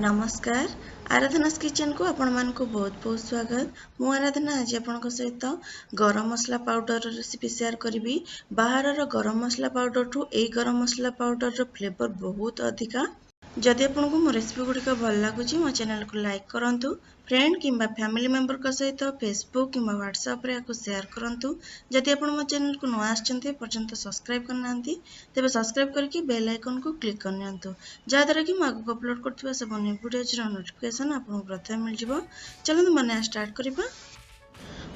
ନମସ୍କାର, ଆରାଧନାସ୍ କିଚେନକୁ ଆପଣମାନଙ୍କୁ ବହୁତ ବହୁତ ସ୍ୱାଗତ। ମୁଁ ଆରାଧନା ଆଜି ଆପଣଙ୍କ ସହିତ ଗରମ ମସଲା ପାଉଡ଼ରର ରେସିପି ସେୟାର କରିବି। ବାହାରର ଗରମ ମସଲା ପାଉଡ଼ରଠୁ ଏଇ ଗରମ ମସଲା ପାଉଡ଼ରର ଫ୍ଲେଭର ବହୁତ ଅଧିକା। ଯଦି ଆପଣଙ୍କୁ ମୋ ରେସିପି ଗୁଡ଼ିକ ଭଲ ଲାଗୁଛି, ମୋ ଚ୍ୟାନେଲକୁ ଲାଇକ୍ କରନ୍ତୁ, ଫ୍ରେଣ୍ଡ କିମ୍ବା ଫ୍ୟାମିଲି ମେମ୍ବରଙ୍କ ସହିତ ଫେସବୁକ୍ କିମ୍ବା ହ୍ୱାଟ୍ସଆପ୍ରେ ଏହାକୁ ସେୟାର କରନ୍ତୁ। ଯଦି ଆପଣ ମୋ ଚ୍ୟାନେଲକୁ ନୂଆ ଆସିଛନ୍ତି, ଏପର୍ଯ୍ୟନ୍ତ ସବସ୍କ୍ରାଇବ୍ କରିନାହାନ୍ତି, ତେବେ ସବସ୍କ୍ରାଇବ୍ କରିକି ବେଲ୍ ଆଇକନ୍କୁ କ୍ଲିକ୍ କରିନିଅନ୍ତୁ, ଯାହାଦ୍ୱାରା କି ମୁଁ ଆଗକୁ ଅପଲୋଡ଼ କରୁଥିବା ସବୁ ନ୍ୟୁ ଭିଡ଼ିଓଜର ନୋଟିଫିକେସନ୍ ଆପଣଙ୍କୁ ପ୍ରଥମେ ମିଳିଯିବ। ଚାଲନ୍ତୁ ବନେଇବା ଷ୍ଟାର୍ଟ କରିବା।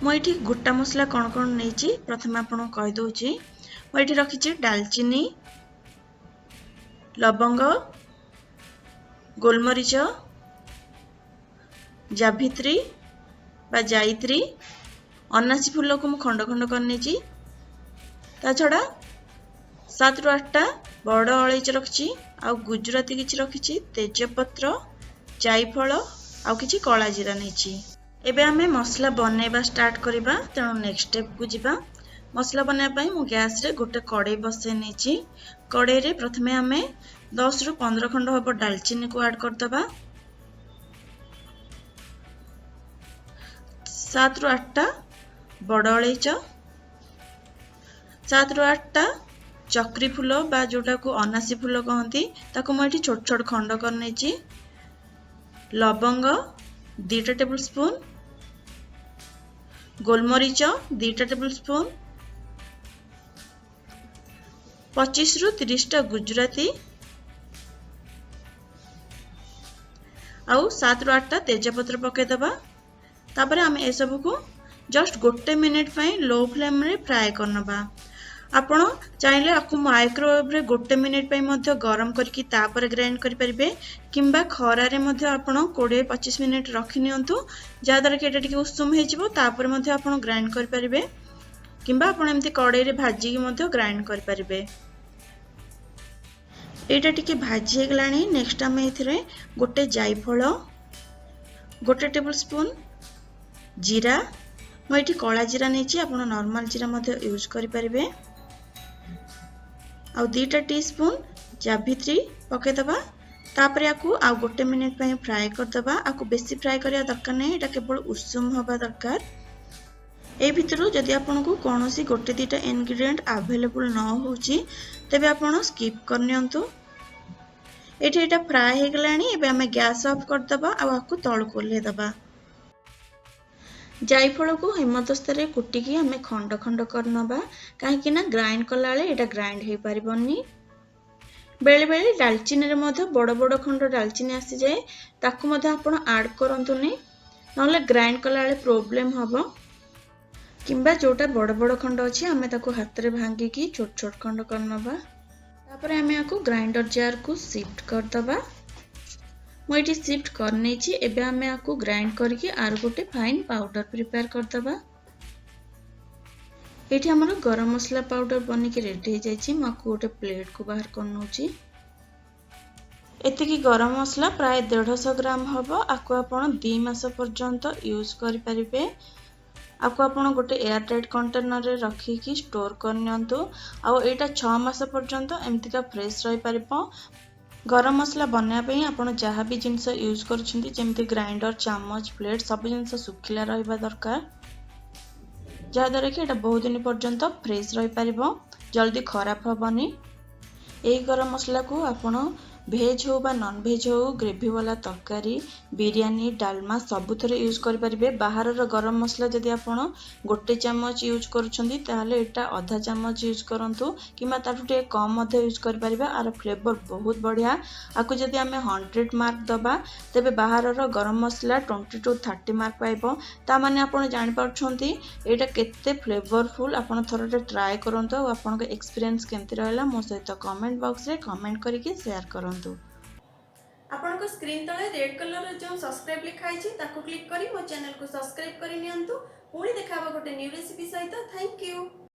ମୁଁ ଏଇଠି ଗୋଟା ମସଲା କ'ଣ କ'ଣ ନେଇଛି, ପ୍ରଥମେ ଆପଣଙ୍କୁ କହିଦେଉଛି। ମୁଁ ଏଇଠି ରଖିଛି ଡାଲଚିନି, ଲବଙ୍ଗ, ଗୋଲମରିଚ, ଜାଭିତ୍ରୀ ବା ଜାଇତ୍ରୀ, ଅନାସୀ ଫୁଲକୁ ମୁଁ ଖଣ୍ଡ ଖଣ୍ଡ କରିନେଇଛି। ତା ଛଡ଼ା 7ରୁ 8ଟା ବଡ଼ ଅଳେଇଚ ରଖିଛି, ଆଉ ଗୁଜୁରାତି କିଛି ରଖିଛି, ତେଜପତ୍ର, ଜାଇଫଳ ଆଉ କିଛି କଳା ଜିରା ନେଇଛି। ଏବେ ଆମେ ମସଲା ବନେଇବା ଷ୍ଟାର୍ଟ କରିବା, ତେଣୁ ନେକ୍ସଟ ଷ୍ଟେପକୁ ଯିବା। ମସଲା ବନେଇବା ପାଇଁ ମୁଁ ଗ୍ୟାସରେ ଗୋଟେ କଡ଼େଇ ବସେଇ ନେଇଛି। କଡ଼େଇରେ ପ୍ରଥମେ ଆମେ 10ରୁ 15 ଖଣ୍ଡ ହେବ ଡାଲଚିନିକୁ ଆଡ଼୍ କରିଦେବା, 7ରୁ 8ଟା ବଡ଼ ଅଳେଇଚ, 7ରୁ 8ଟା ଚକ୍ରି ଫୁଲ ବା ଯେଉଁଟାକୁ ଅନାସୀ ଫୁଲ କହନ୍ତି, ତାକୁ ମୁଁ ଏଠି ଛୋଟ ଛୋଟ ଖଣ୍ଡ କରିନେଇଛି, ଲବଙ୍ଗ 2ଟା ଟେବୁଲ ସ୍ପୁନ୍, ଗୋଲମରିଚ 2ଟା ଟେବୁଲ ସ୍ପୁନ୍, 25ରୁ 30ଟା ଗୁଜୁରାତି ଆଉ 7ରୁ 8ଟା ତେଜପତ୍ର ପକାଇଦେବା। ତାପରେ ଆମେ ଏସବୁକୁ ଜଷ୍ଟ ଗୋଟେ ମିନିଟ୍ ପାଇଁ ଲୋ ଫ୍ଲେମ୍ରେ ଫ୍ରାଏ କରିନେବା। ଆପଣ ଚାହିଁଲେ ଆକୁ ମାଇକ୍ରୋୱେଭ୍ରେ ଗୋଟେ ମିନିଟ୍ ପାଇଁ ମଧ୍ୟ ଗରମ କରିକି ତାପରେ ଗ୍ରାଇଣ୍ଡ କରିପାରିବେ, କିମ୍ବା ଖରାରେ ମଧ୍ୟ ଆପଣ 20 25 ମିନିଟ୍ ରଖିନିଅନ୍ତୁ, ଯାହାଦ୍ୱାରା କି ଏଇଟା ଟିକେ ଉଷୁମ ହେଇଯିବ, ତାପରେ ମଧ୍ୟ ଆପଣ ଗ୍ରାଇଣ୍ଡ କରିପାରିବେ, କିମ୍ବା ଆପଣ ଏମିତି କଡ଼େଇରେ ଭାଜିକି ମଧ୍ୟ ଗ୍ରାଇଣ୍ଡ କରିପାରିବେ। ଏଇଟା ଟିକେ ଭାଜି ହେଇଗଲାଣି। ନେକ୍ସଟ ଆମେ ଏଥିରେ ଗୋଟେ ଜାଇଫଳ, ଗୋଟେ ଟେବୁଲ ସ୍ପୁନ୍ ଜିରା, ମୁଁ ଏଠି କଳା ଜିରା ନେଇଛି, ଆପଣ ନର୍ମାଲ ଜିରା ମଧ୍ୟ ୟୁଜ୍ କରିପାରିବେ, ଆଉ 2ଟା ଟି ସ୍ପୁନ୍ ଜାଭିତ୍ରୀ ପକାଇଦେବା। ତାପରେ ୟାକୁ ଆଉ ଗୋଟେ ମିନିଟ୍ ପାଇଁ ଫ୍ରାଏ କରିଦେବା। ଆକୁ ବେଶୀ ଫ୍ରାଏ କରିବା ଦରକାର ନାହିଁ, ଏଇଟା କେବଳ ଉଷୁମ ହେବା ଦରକାର। ଏଇ ଭିତରୁ ଯଦି ଆପଣଙ୍କୁ କୌଣସି ଗୋଟେ 2ଟା ଇନଗ୍ରିଡ଼ିଏଣ୍ଟ ଆଭେଲେବୁଲ୍ ନ ହେଉଛି, ତେବେ ଆପଣ ସ୍କିପ୍ କରିନିଅନ୍ତୁ। ଏଇଠି ଏଇଟା ଫ୍ରାଏ ହେଇଗଲାଣି। ଏବେ ଆମେ ଗ୍ୟାସ୍ ଅଫ୍ କରିଦେବା ଆଉ ଆକୁ ତଳକୁ ଓହ୍ଲେଇଦେବା। ଜାଇଫଳକୁ ହେମଦସ୍ତାରେ କୁଟିକି ଆମେ ଖଣ୍ଡ ଖଣ୍ଡ କରିନେବା, କାହିଁକି ନା ଗ୍ରାଇଣ୍ଡ କଲାବେଳେ ଏଇଟା ଗ୍ରାଇଣ୍ଡ ହେଇପାରିବନି। ବେଳେବେଳେ ଡାଲଚିନିରେ ମଧ୍ୟ ବଡ଼ ବଡ଼ ଖଣ୍ଡ ଡାଲଚିନି ଆସିଯାଏ, ତାକୁ ମଧ୍ୟ ଆପଣ ଆଡ଼୍ କରନ୍ତୁନି, ନହେଲେ ଗ୍ରାଇଣ୍ଡ କଲାବେଳେ ପ୍ରୋବ୍ଲେମ୍ ହେବ। କିମ୍ବା ଯେଉଁଟା ବଡ଼ ବଡ଼ ଖଣ୍ଡ ଅଛି, ଆମେ ତାକୁ ହାତରେ ଭାଙ୍ଗିକି ଛୋଟ ଛୋଟ ଖଣ୍ଡ କରିନେବା। ତାପରେ ଆମେ ଆକୁ ଗ୍ରାଇଣ୍ଡର ଜାର୍କୁ ସିଫ୍ଟ କରିଦେବା। ମୁଁ ଏଇଠି ସିଫ୍ଟ କରିନେଇଛି। ଏବେ ଆମେ ଆକୁ ଗ୍ରାଇଣ୍ଡ କରିକି ଆର ଗୋଟେ ଫାଇନ୍ ପାଉଡ଼ର ପ୍ରିପେୟାର କରିଦେବା। ଏଇଠି ଆମର ଗରମ ମସଲା ପାଉଡ଼ର ବନିକି ରେଡ଼ି ହେଇଯାଇଛି। ମୁଁ ଆକୁ ଗୋଟେ ପ୍ଲେଟ୍କୁ ବାହାର କରିନେଉଛି। ଏତିକି ଗରମ ମସଲା ପ୍ରାୟ 150 ଗ୍ରାମ ହେବ। ଆକୁ ଆପଣ 2 ମାସ ପର୍ଯ୍ୟନ୍ତ ୟୁଜ୍ କରିପାରିବେ। ଆକୁ ଆପଣ ଗୋଟେ ଏୟାର ଟାଇଟ୍ କଣ୍ଟେନରରେ ରଖିକି ଷ୍ଟୋର୍ କରିନିଅନ୍ତୁ, ଆଉ ଏଇଟା 6 ମାସ ପର୍ଯ୍ୟନ୍ତ ଏମିତିକା ଫ୍ରେଶ୍ ରହିପାରିବ। ଗରମ ମସଲା ବନେଇବା ପାଇଁ ଆପଣ ଯାହା ବି ଜିନିଷ ୟୁଜ୍ କରୁଛନ୍ତି, ଯେମିତି ଗ୍ରାଇଣ୍ଡର, ଚାମଚ, ପ୍ଲେଟ୍, ସବୁ ଜିନିଷ ଶୁଖିଲା ରହିବା ଦରକାର, ଯାହାଦ୍ୱାରା କି ଏଇଟା ବହୁତ ଦିନ ପର୍ଯ୍ୟନ୍ତ ଫ୍ରେଶ୍ ରହିପାରିବ, ଜଲ୍ଦି ଖରାପ ହେବନି। ଏଇ ଗରମ ମସଲାକୁ ଆପଣ ଭେଜ୍ ହେଉ ବା ନନ୍ ଭେଜ୍ ହେଉ, ଗ୍ରେଭି ବାଲା ତରକାରୀ, ବିରିୟାନୀ, ଡାଲମା ସବୁଥିରେ ୟୁଜ୍ କରିପାରିବେ। ବାହାରର ଗରମ ମସଲା ଯଦି ଆପଣ ଗୋଟେ ଚାମଚ ୟୁଜ୍ କରୁଛନ୍ତି, ତାହେଲେ ଏଇଟା ଅଧା ଚାମଚ ୟୁଜ୍ କରନ୍ତୁ, କିମ୍ବା ତାଠୁ ଟିକେ କମ୍ ମଧ୍ୟ ୟୁଜ୍ କରିପାରିବେ। ଆର ଫ୍ଲେଭର ବହୁତ ବଢ଼ିଆ। ଆକୁ ଯଦି ଆମେ 100 ମାର୍କ ଦେବା, ତେବେ ବାହାରର ଗରମ ମସଲା 20 ଟୁ 30 ମାର୍କ ପାଇବ। ତା ମାନେ ଆପଣ ଜାଣିପାରୁଛନ୍ତି ଏଇଟା କେତେ ଫ୍ଲେଭରଫୁଲ୍। ଆପଣ ଥରଟେ ଟ୍ରାଏ କରନ୍ତୁ ଆଉ ଆପଣଙ୍କ ଏକ୍ସପିରିଏନ୍ସ କେମିତି ରହିଲା, ମୋ ସହିତ କମେଣ୍ଟ ବକ୍ସରେ କମେଣ୍ଟ କରିକି ସେୟାର କରନ୍ତୁ। ଆପଣଙ୍କ ସ୍କ୍ରିନ୍ ତଳେ ରେଡ୍ କଲର୍ର ଯେଉଁ ସବସ୍କ୍ରାଇବ୍ ଲେଖା ହେଇଛି, ତାକୁ କ୍ଲିକ୍ କରି ମୋ ଚ୍ୟାନେଲକୁ ସବସ୍କ୍ରାଇବ୍ କରି ନିଅନ୍ତୁ। ପୁଣି ଦେଖା ହେବ ଗୋଟେ ନ୍ୟୁ ରେସିପି ସହିତ। Thank you.